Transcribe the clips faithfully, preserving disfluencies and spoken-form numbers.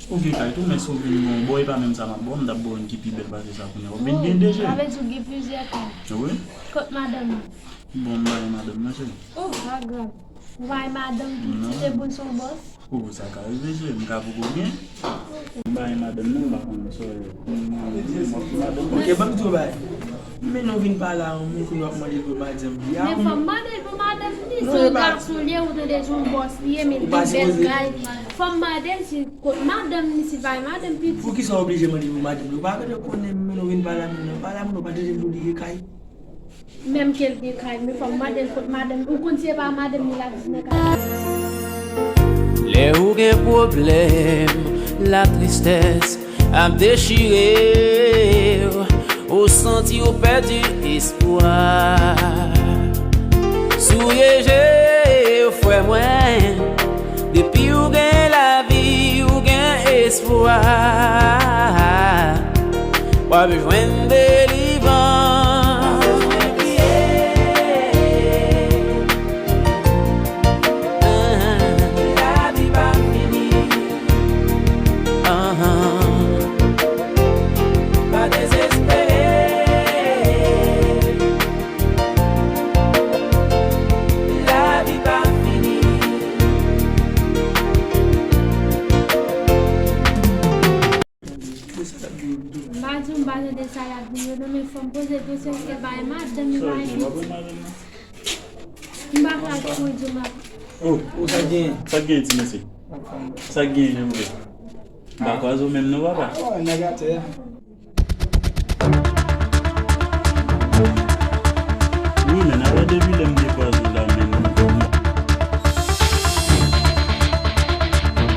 Ou gen kay tou, men si w vin gen yon bò, e pa menm sa m ap ba w, m t ap ba w youn ki pi bèl pase sa kounye a. W ap vin gen de je. Sa vle di w gen plizyè kay. Wi. Kot madanm nan? Bon, m bay madanm nan, cheri. Oh, pa grav. Ou bay madanm piti, se pou l se yon bòs? Oh, sa ka rive, cheri, m ka poko gen. M bay madanm nan, m pa konn sa. M, m, m, m, madanm nan. Ok, ban m di w yon bagay. Men nou vin pale a yon moun kounye w ap mande l pou madanm li a. Men fò m mande l pou madanm li. Se yon gason li ye, ou tande se yon bòs li ye, men li gen bèl kay. Fò m mande l si kot madanm li, si l pa gen madanm piti. Poukisa w oblije mande l pou madanm li? Ou pa gentan konnen men nou vin pale a moun nan. Pale a moun nan, ou pa tande l di w li gen kay. Menm ke l gen kay, men fò m mande l kot madanm li. Ou konn si e pa madanm li l ap viv nan kay. Lè ou gen pwoblèm, latristès ap dechire w, ou santi w pèdi espwa. Souye je w, frè mwen, depi w gen lavi, w gen espwa. W ap jwenn delivrans. Lavi pa fini. Pa dezespere. Lavi pa fini. M pa di w m pa tande sa y ap di yo non, men fò m poze kesyon, èske bay madanm li pa gen pitit? M pa ka konprann di w m ap. Oh, oh, sa gen? Sa gen, ti mesye? Sa gen, jan m vle? M pa kwaze w menm non, papa. Oh, nèg atè a. Wi, men, avè depi lè m te kwaze w la, men.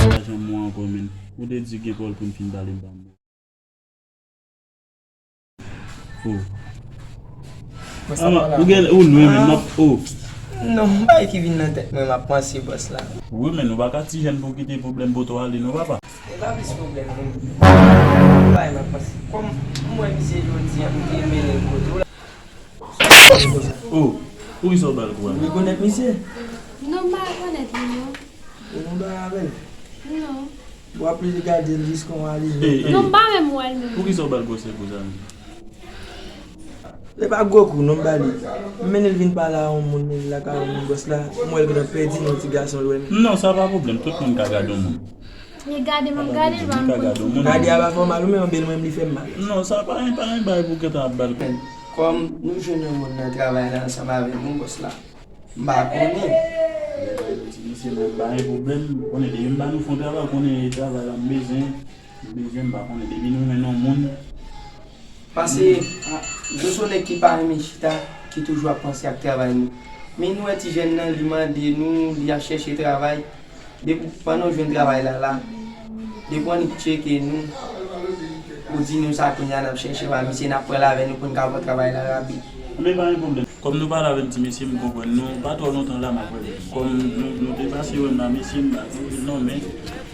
Pa janm wè ankò, men. Ou te di gen pòl pou n fin pale, m pa. Oh. Ou gen, ou lwen menm, m ap, oh. Non, bagay ki vin nan tèt mwen, m ap panse bòs la. Wi, men nou pa ka ti jèn pou kite pwoblèm poto ale, non, papa. E pa plis pwoblèm, non. Bagay m ap panse. Kòm m wè misye jodi a, m te mele l kote w la. Oh, poukisa w ba l kou a? Ou rekonèt misye? Non, m pa rekonèt li, non. Ou konn bagay avè l? Non. W ap plede gade l jiska w ale. Ey, ey. Non, m pa menm wè l menm. Poukisa w ba l gwosè kou sa menm? Se pa gwo kou, non, m ba li. M mennen l vin pale a yon moun, mennen l lakay yon moun, bòs la. M wè l gentan pèdi nan yon ti gason l wè menm. Non, sa pa pwoblèm. Tout moun ka gade yon moun. E gade m ap gade l, pa m konn. Gade a pa fè w mal, ou menm anben l mwen li fè m mal. Non, sa pa yon, pa yon bagay pou gentan ap ba l kou. Kòm nou jwenn yon moun nan travay la ansanm avè nou, bòs la. M pa konnen. Ti mesye, mwen pa gen pwoblèm. Konnen depi m ba nou fon travay, konnen e travay la m bezwen. M bezwen, m pa konnen depi nou jwenn yon moun. Paske, a, nou se yon nèg ki pa renmen chita, ki toujou ap panse ak travay nou. Men nou wè ti jèn nan, li mande nou, li ap chèche travay. Depi pandan w jwenn travay la la, depi w annik tcheke nou, ou di nou sa kounye a n ap chèche pa misye, n ap pran l avè nou pou n ka pran travay la rapid. Men pa gen pwoblèm. Kòm nou pale avè m ti mesye, m konprann nou. Pa twò lontan la, m ap rele. Kòm nou, nou te pase wè m la, mesye, m pa di non, men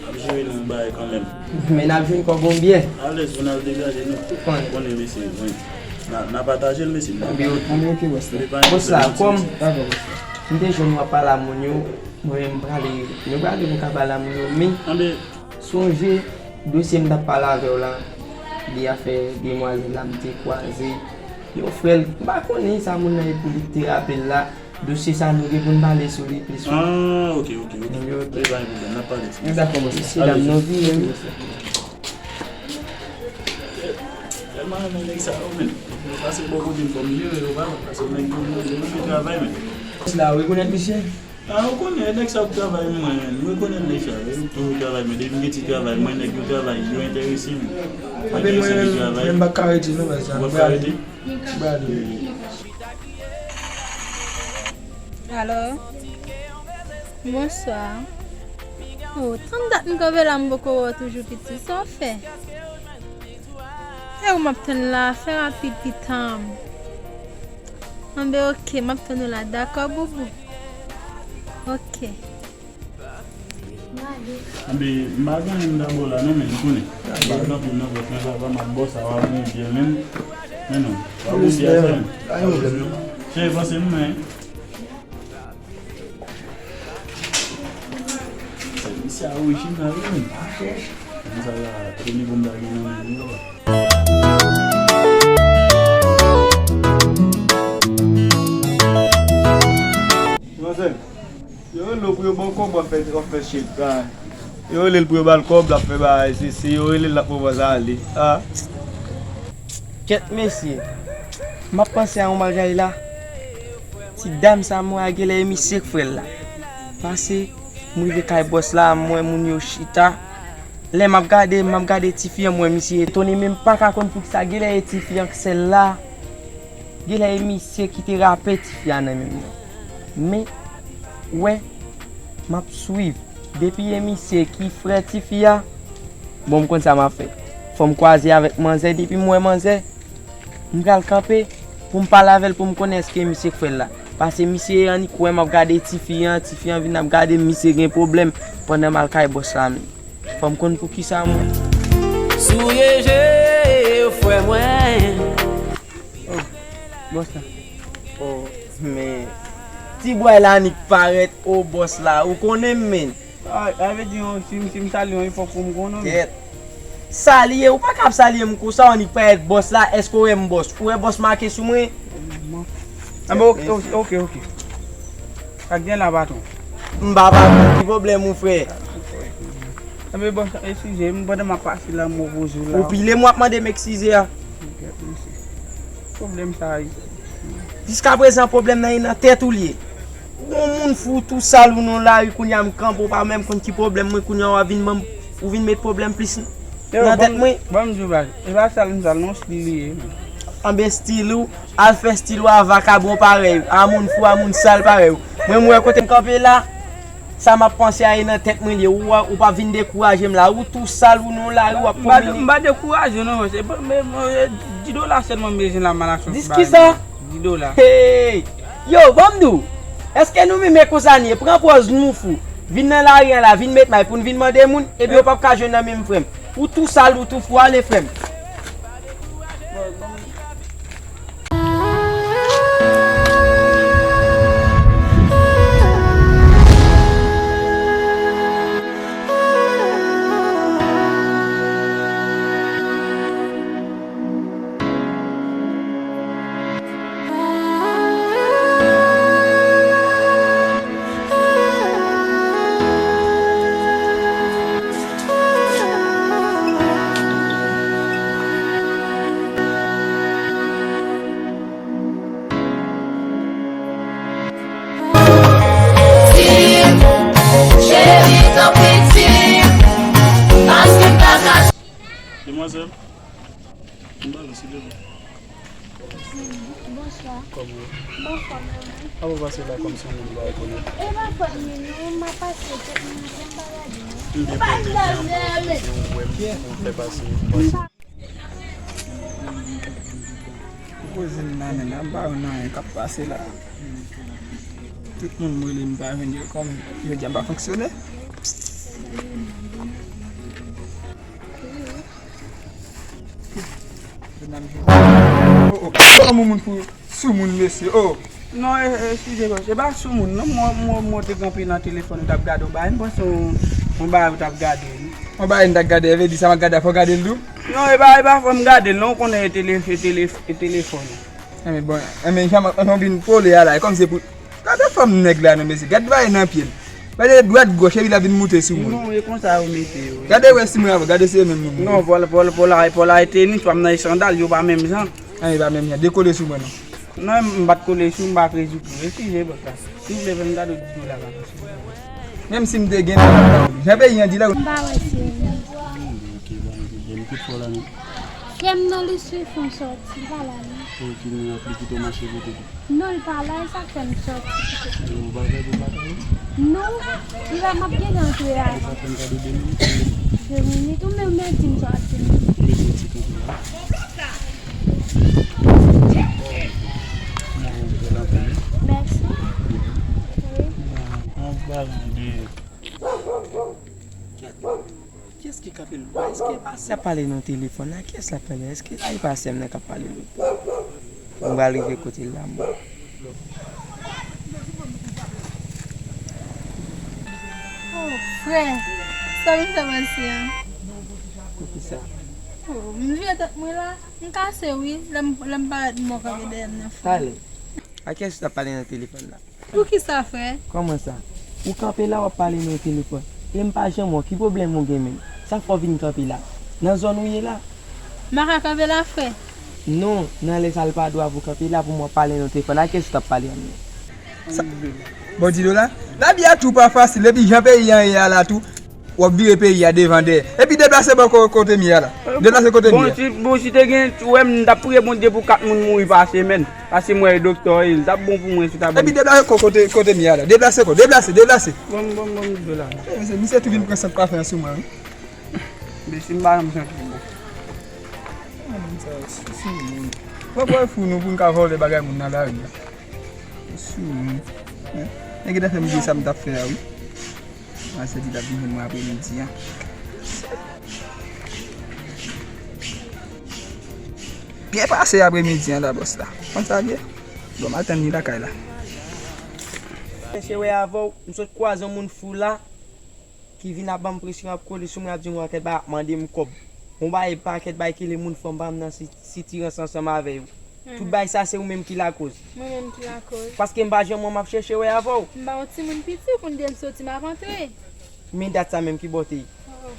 ap jere nou bagay kanmenm. Men n ap jwenn kòb yon byè. Alèz pou n al degaje nou. Konnen. Konnen, mesye, wi. N a, n a pataje l, mesye. Anben, ok, bòs la. Bòs la, kòm m te jwenn w ap pale a moun yo, mwen menm m prale, nou prale pou n ka pale a moun yo, men sonje dosye m t ap pale avè w la, de afè demwazèl la m te kwaze. Yon frè l, m pa konnen sa moun nan ye pou li te rape l la. Dosye sa nou gen pou n pale sou li plis wi. Ah, ok, ok, ok. Wi, ok. Wi, pa gen pwoblèm, n ap pale sou li. Dakò, bòs. Mesye dam, nou vini wi. Tèlman renmen nèg sa yo, men. Pase bò kote m fò m jere yo, pa, paske nèg yo, yo renmen travay, men. Bòs la, ou rekonèt misye? Ah, ou konnen, nèg sa yo k travay mwen, men. M rekonèt nèg sa yo, yo toujou travay mwen. Depi m gen ti travay mwen, nèg yo travay, yo enterese m. Anben mwen menm, mwen pa ka rete non, baz la. Ou pa ka rete? Bravo. Alo? Bonswa. Oh, tann dat m kanpe la, m poko wè w toujou, piti. Sa w fè? E ou m ap tann la, fè rapid, pitanm. Anben, ok, m ap tann ou la. Dakò, boubou. Ok. Anben, m pa gen anyen m dabò la non, men m konnen. M pa gen anpil nan pòch mwen, papa, m ap bò sa, w ap gen byen menm. Men non, w ap gen byen sa menm. Cheri, panse m, men. Misye a orijinal, wi, men. Sa la, premye bon bagay nan men nou la. Manzè, yo rele w pou yo ba w kòb, w ap fè, w ap fè chèk, ah. Yo rele l pou yo ba l kòb, l ap fè bagay, se, se, yo rele l, l ap pran ale. Ah. Kèt mesye, m ap panse a yon bagay la. Ti dam sa m wè a genlè e misye k fè l la. Pase, m rive kay bòs la, m wè moun yo chita. Lè m ap gade, m ap gade tifi an, m wè misye etone, men m pa ka konn poukisa genlè e tifi an k sèl la. Genlè e misye ki te rape tifi a nan men m nan. Men, wè, m ap swiv. Depi e misye ki frè tifi a, bon, m konn sa m ap fè. Fò m kwaze avèk manzè, depi m wè manzè, m pral kanpe pou m pale avè l pou m konnen èske misye k fè l la. Pase misye annik wè m ap gade tifi an, tifi an vin ap gade m, misye gen pwoblèm pandan m al kay bòs la menm. Fò m konn poukisa mwen. Souye je, frè mwen. Oh, bòs la. Oh, men ti bway la annik parèt, oh, bòs la. Ou konnen m, men. Ah, sa vle di, yon, si, si m salye w, fòk pou m konnen w. Kèt. Salye, ou pa kab salye m konsa, w annik parèt bòs la, èske w wè m bòs? Ou wè bòs make sou mwen? Anben, ok, ok, ok, ok. Sa k gen la, patwon? M pa patwon, ki pwoblèm ou, frè? Anben, bòs, eskize m, pandan m ap pase la, m opoze w la. Ou pile m w ap mande m eskize a? Kèt, mesye. Pwoblèm sa a. Jiskaprezan, pwoblèm nan e nan tèt ou l ye. Gon moun fou tou sal ou nan lari, kounye a m kanpe, ou pa menm konn ki pwoblèm mwen, kounye a w ap vin ban m, ou vin met pwoblèm plis nan tèt mwen. Ban m di w bagay, e pa sal m sal non, stil li ye. Anben stil ou, al fè stil ou a vakabon parèy ou, a moun fou, a moun sal parèy ou. Mwen m wè kote m kanpe la, sa m ap panse a e nan tèt mwen li ye, ou, ou pa vin dekouraje m la, ou tou sal ou nan lari, w ap pwomene. M pa dekouraje w non, se pa, men, men, dis dola sèlman m bezwen la, m al achte yon ti bagay. Dis kisa? Dis dola. Hey! Yo, ban m di w, èske nou menm e konsa n ye? Pran pòz nou fou. Vin nan lari a la, vin met may pou n vin mande moun, epi w p ap ka jwenn nan men m, frè m. Ou tou sal, ou tou fou, ale, frè m. Cheri, tanpri, di m, paske m pa ka. Demwazèl, m ba l silvouplè. Bonswa. Kòman w ye? Bonswa, mwen. Kòman w pase la kòmsi yon moun m pa rekonèt? E pa fòt mwen non, m ap pase tèt mwen, m pa gade non. M te premye fwa m wè w, m fè pase. Poze m nan men nan, m pa wè nan anyen k ap pase la. Tout moun m rele m pa jwenn yo, kòm jodi a m pa fonksyone. Oh, oh, oh, moun moun pou sou moun mesye, oh. Non, e, e, eskize, bòs. E pa sou moun, non. Mwen, mwen, mwen te kanpe nan telefòn, ou t ap gade yon bagay. M panse yon, yon bagay ou t ap gade, wi. Yon bagay m t ap gade, e vle di sa m ap gade a, fò w gade l tou? Non, e pa, e pa fò m gade l, non. Ou konnen e tele-, e tele-, e telefòn. Enben, bon, enben, jan m ap, jan m vin kole a la, e kòm se pou, gade fòm nèg la, non, mesye. Gade bagay nan pye l. Gade dwat gòch, epi l ap vin moute sou moun. Non, e konsa yo mete yo, wi. Gade wè si mwen avè w, gade si e menm moun. Non, vòlè, vòlè, vòlè, vòlè, tenis, w ap nan sandal, yo pa menm jan. An, e pa menm jan. Dekole sou mwen, non. Non, m pa t kole sou, m pa krezi pou. Eskize, bòs la. Si w vle fè m kado dis dola, pa pase. Menm si m te gen, m t ap ba w li. Jan peyi an di la. M pa wè si e li. Ok, ba nou tout bon. Li tout fò la, non. Frè m nan li swiv fè m sòti, li pa la, non. Ok, nou ap li kite w mache kote. Non, li pa la, e sa k fè m sòti. Ou pa fè pou batay? Non, li pa, m ap gentan antre a. Sa fè m kado de minit. De minit, ou menm, menm di m sòti. Ou mete yon ti kanpe la. Mèsi. Wi. Yon bagay de. Kiyès ki kanpe lòtbò? Èske pastè ap pale nan telefòn la? Kiyès l ap pale? Èske se pastè m nan k ap pale lòtbò? Mwen pral rive kote l la, mwen. Oh, frè, sa m fè pase an? Poukisa? Oh, m vire tèt mwen la, m kase wi, lè m, lè m parèt m wè w kanpe dèyè m nan frè. Talè. A kiyès ou t ap pale nan telefòn la? Poukisa, frè? Kòman sa? Ou kanpe la, w ap pale nan telefòn. E m pa janm wè w, ki pwoblèm ou gen menm? Sa fè w vin kanpe la? Nan zòn ou ye la? M pa ka kanpe la, frè. Non, nan lè sa l pa dwa pou w kanpe la, pou m w ap pale nan telefòn. A kiyès ou t ap pale an menm? Sa, bon, di do la. Lavi a tou pa fasil, epi jan peyi an ye a la tou, w ap vire peyi a devan dèyè. Epi deplase bò ko-, kote m ye a la. Deplase kote m ye a. Bon, si, bon, si te gen, ou wè m t ap priye Bondye pou kat moun mouri pa semèn. Pase m wè doktè, e, l t ap bon pou mwen si w ta ban m. Epi deplase ko-, kote, kote m ye a la. Deplase ko-, deplase, deplase. Bon, bon, bon, do la. E, misye, misye tou vin pran sant kafe an sou mwen, wi. Men si m pa janm santi bon. Ah, moun sa yo sou moun. Pran pran fou nou pou n ka vòlè bagay moun nan lari a. Sou moun. Nèg ta fè m bliye sa m t ap fè a wi. Mwen sèti t ap vin jwenn mwen apremidi an. Byen pase apremidi an la bòs la. Kòman sa ye? Bon, m al tann li lakay la. Chèche wè avè w, m sot kwaze yon moun fou la. Ki vin ap ban m presyon, ap kole sou mwen, ap di m yon pakèt bagay, ap mande m kòb. Yon bagay, pakèt bagay ki rele moun fanm pa m nan si-, sitirans ansanm avè yo. Tout bagay sa se ou menm ki lakoz. Mwen menm ki lakoz. Paske m pa janm wè w, m ap chèche wè avè w. M pa yon timoun piti pou n di m soti m ap antre. Men dat sa menm ki bò w te ye. Oh.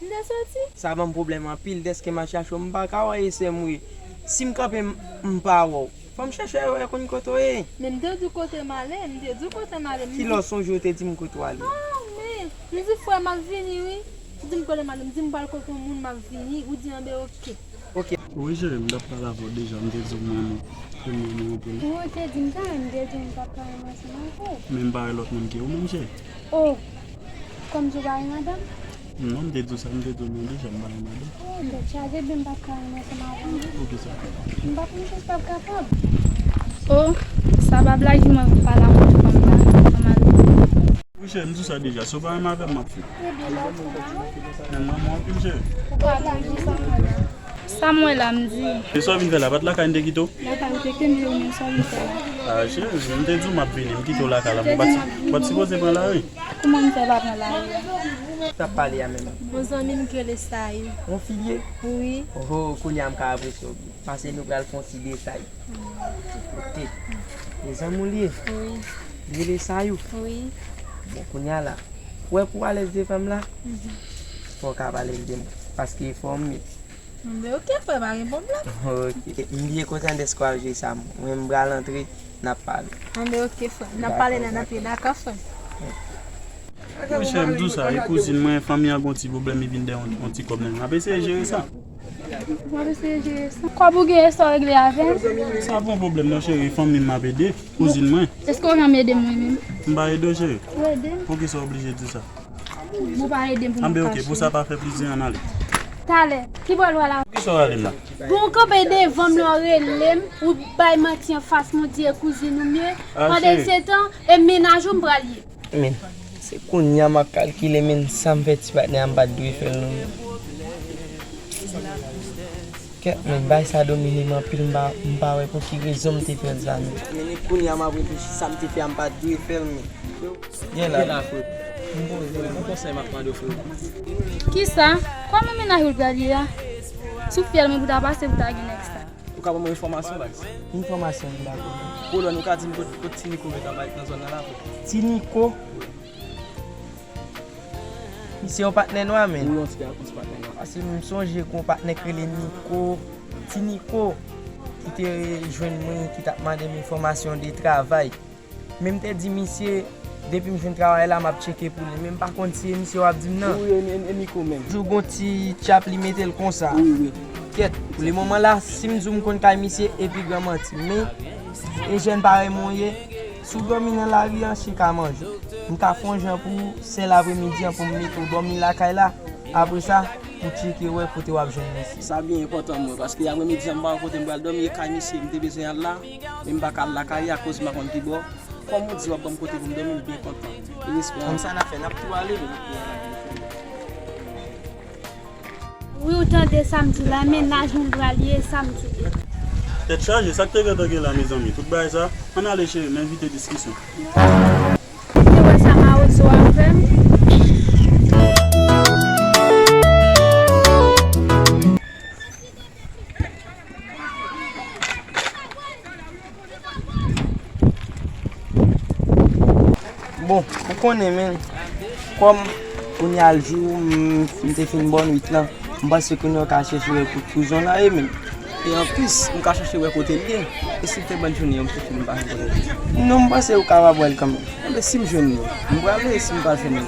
M te soti. Sa ban m pwoblèm anpil, dèske m ap chache w, m pa ka wè e sè m wi. Si m kanpe, m, m pa wè w. Fò m chèche wè konn kote w ye. Men m te di w kote m ale, m te di w kote m ale. Ki lè w sonje w te di m kote w ale? Ah, men, m di frè m ap vini wi. Ou di m kote m ale, m di m pral kote yon moun m ap vini, ou di anben oke. Oke. Wi cheri, m t ap pale avè w deja, m te di w m renmen w, ke m renmen w anpil. Wi, ou te di m sa, men m te di w m p ap ka renmen ansanm avè w. Men m pa wè lòt moun ke ou menm cheri. Oh, kòmsi w pa gen madanm? Non, m te di w sa, m te di w non deja, m pa gen madanm. Oh, tèt chaje, ebyen m p ap ka renmen ansanm avè w. Poukisa? M pa konn jis p ap kapab. Oh, sa pa blag, mwen pale ak yon fanm la, fanm Adonis. Wi cheri, m di w sa deja, si w pa renmen avè m, m ap fou. Ebyen, lè w fou la, wi. Men m renmen w anpil cheri. Ou pa konn jis sa mwen la. Sa m wè la, m di. E sa w vin fè la, pa t lakay m te kite w? Lakay ou te kite m, men sa w vin fè la? Ah, cheri, m te di w m ap vini, m kite w lakay la, men w pa t, w pa t sipoze pran lari. Kouman m fè pa pran lari a? T ap pale a menm. Yon zanmi m ki rele Sayou. Yon fi l ye? Wi. Oh, kounye a m ka apresye w byen. Pase nou pral fè yon ti detay. Oke. E zanmi w li ye? Wi. Li rele Sayou? Wi. Bon, kounye a la, ou wè pou w alèz devan m la, fò w ka pale l de mwen. Paske fò m ye. Anben oke, frè, pa gen pwoblèm. Oke. M byen kontan dèske w ap jwe sa. Mwen, m pral antre, n ap pale. Anben oke, frè. N ap pale lè n antre, dakò, frè? Monchè, m di w sa, e kouzin mwen, fanmi an gon ti pwoblèm, li vin dèyè yon, yon ti kòb nan men. M ap eseye jere sa. W ap eseye jere sa? Kòb ou genyen, sa w regle avè m? Sa pa yon pwoblèm non, cheri, fanmi m m ap ede, kouzin mwen. Èske w janm ede m, mwen menm? M pa ede w, cheri. Ou ede m? Poukisa w oblije di sa? Ou pa ede m pou m ap kache. Anben oke, pou sa pa fè plizyè, ann ale. Talè, ki bò l pral la? Poukisa w rale m la? Bon, w kanpe devan m la, w rele m, ou bay manti anfas mwen, w di e kouzin ou m ye. Pandan se tan, e mennaj ou m pral ye. Men, se kounye a m ap kalkile, men sa m fè ti patnè a m pa t dwe fè l non. Kèt, men bagay sa domine m anpil, m pa, m pa wè pou ki rezon m te fè l sa, men. Men ni kounye a m ap reflechi, sa m te fè a m pa t dwe fè l, men. Gen la. Gen la, frè. M poze, yon konsèy m ap mande w, frè. Kisa? Kòman mennaj ou l pral ye a? Sou fyèl mwen pou ta pase pou ta gen nèg sa. Ou ka ban mwen enfòmasyon, baz? Enfòmasyon ki la konnen. Kolòn, ou ka di m kot, kot Ti Niko ret anba nan zòn nan la, frè? Ti Niko? Misye yon patnè nwa, men. Wi, yon ti gason, ti patnè nwa. Paske m sonje gon patnè k rele Niko, Ti Niko, ki te jwenn mwen, ki t ap mande m enfòmasyon de travay. Men m te di misye, depi m jwenn travay la, m ap tcheke pou li. Men m pa konn si e misye w ap di m nan. Wi, e, e, e Niko menm. Jou gon ti tchap, li mete l konsa. Wi, wi. Kèt, pou le moman la, si m di w m konn kay misye, epi gran manti. Men, e jèn parèy mwen w ye, si w dòmi nan lari an, chen ka manje w. M ka fè yon jan pou ou, sèl apremidi an pou m mete w dòmi lakay la. Apre sa, pou tcheke wè kote w ap jwenn misye. Sa byen enpòtan mwen, paske apremidi an m pa wè kote m pral dòmi, e kay misye m te bezwen al la, men m pa ka al lakay li akoz m pa konn ki bò. Kòm ou di w ap ban m kote pou m dòmi, m byen kontan. E respè. Kòm sa n ap fè, n ap tou ale, men n ap tou ale. Wi, ou tande sa m di w la, mennaj mwen l pral ye, sa m di w. Tèt chaje, sa k te gentan gen la, mezanmi? Tout bagay sa, ann ale cheri, m evite diskisyon. Te wè sa mawozo a fè m. Konnen, men, kòm kounye a l jou, m, m te fin bòn uit lan, m panse kounye a w ka chèche wè kote kouzon nan ye, men. E anplis, m ka chèche wè kote l ye. E si l fè bòn jounen, m te fin m pa jwenn kote l ye. Non, m panse ou kapab wè l kanmenm. Enben, si m jwenn li, m prale, si m pa jwenn li, m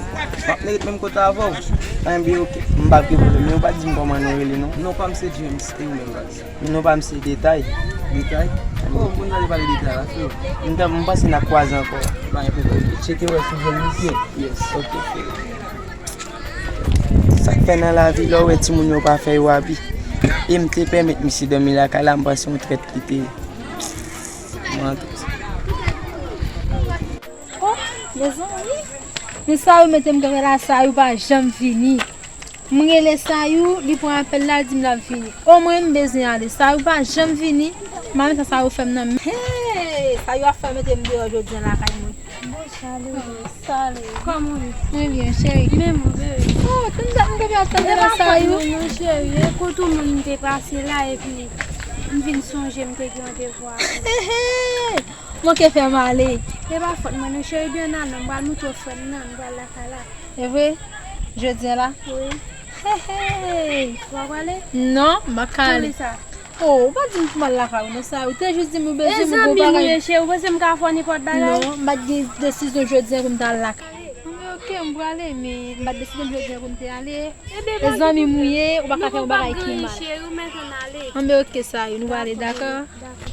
ap ret menm kote avè w. Enben, oke, m p ap gen pwoblèm, men ou pa di m kòman nou rele, non? Non pa m se James, e ou menm, baz? Non pa m se Detay. Detay? Oh, moun nan li pale Detay la, frè. M t-, m panse n ap kwaze ankò. Pa gen pwoblèm. Tcheke wè si w jwenn misye. Yes. Ok, frè. Sa k fè nan lavi, lè w wè timoun yo pa fè yo abi. E m te pèmèt misye dòmi lakay la, m panse yon trèt li te ye. Mwen antre. Oh, mezanmi. Men Sayou mete m kanpe la, Sayou pa janm vini. M rele Sayou, li pran apèl la, li di m l ap vini. O mwen, m bezwen ale. Sayou pa janm vini. M pa konn sa Sayou fè m nan. Hey! Sayou ap fè mete m deyò jodi a lakay mwen. Bon, Charles, Charles. Kòman w ye? Mwen byen, cheri. Men mwen, bebe. Oh, tann dat m kanpe ap tann la, Sayou. E pa fòt mwen non, cheri. E kote moun m te pase la, epi m vin sonje m te gen randevou avè w. Hey, hey! Manke fè m ale. E pa fòt mwen non, cheri, byen nan non, m pral montre w frè m nan, m pral lakay la. E vre? Jodi a la? Wi. Hey, hey! Ou pa prale? Non, m pa ka ale. Poukisa? Oh, ou pa di m pou m al lakay ou non, Sayou. Ou te jis di m ou bezwen m, ou gon bagay. E zanmi m ou ye, cheri, ou panse m ka fè w nenpòt bagay? Non, m pa t gen desizyon jodi a pou m ta al lakay. Anben, oke, m prale, men m pa t deside m jodi a pou m te ale. E zanmi m ou ye, ou pa ka fè yon bagay ki mal. Anben, oke, Sayou, nou prale, dakò? Dakò.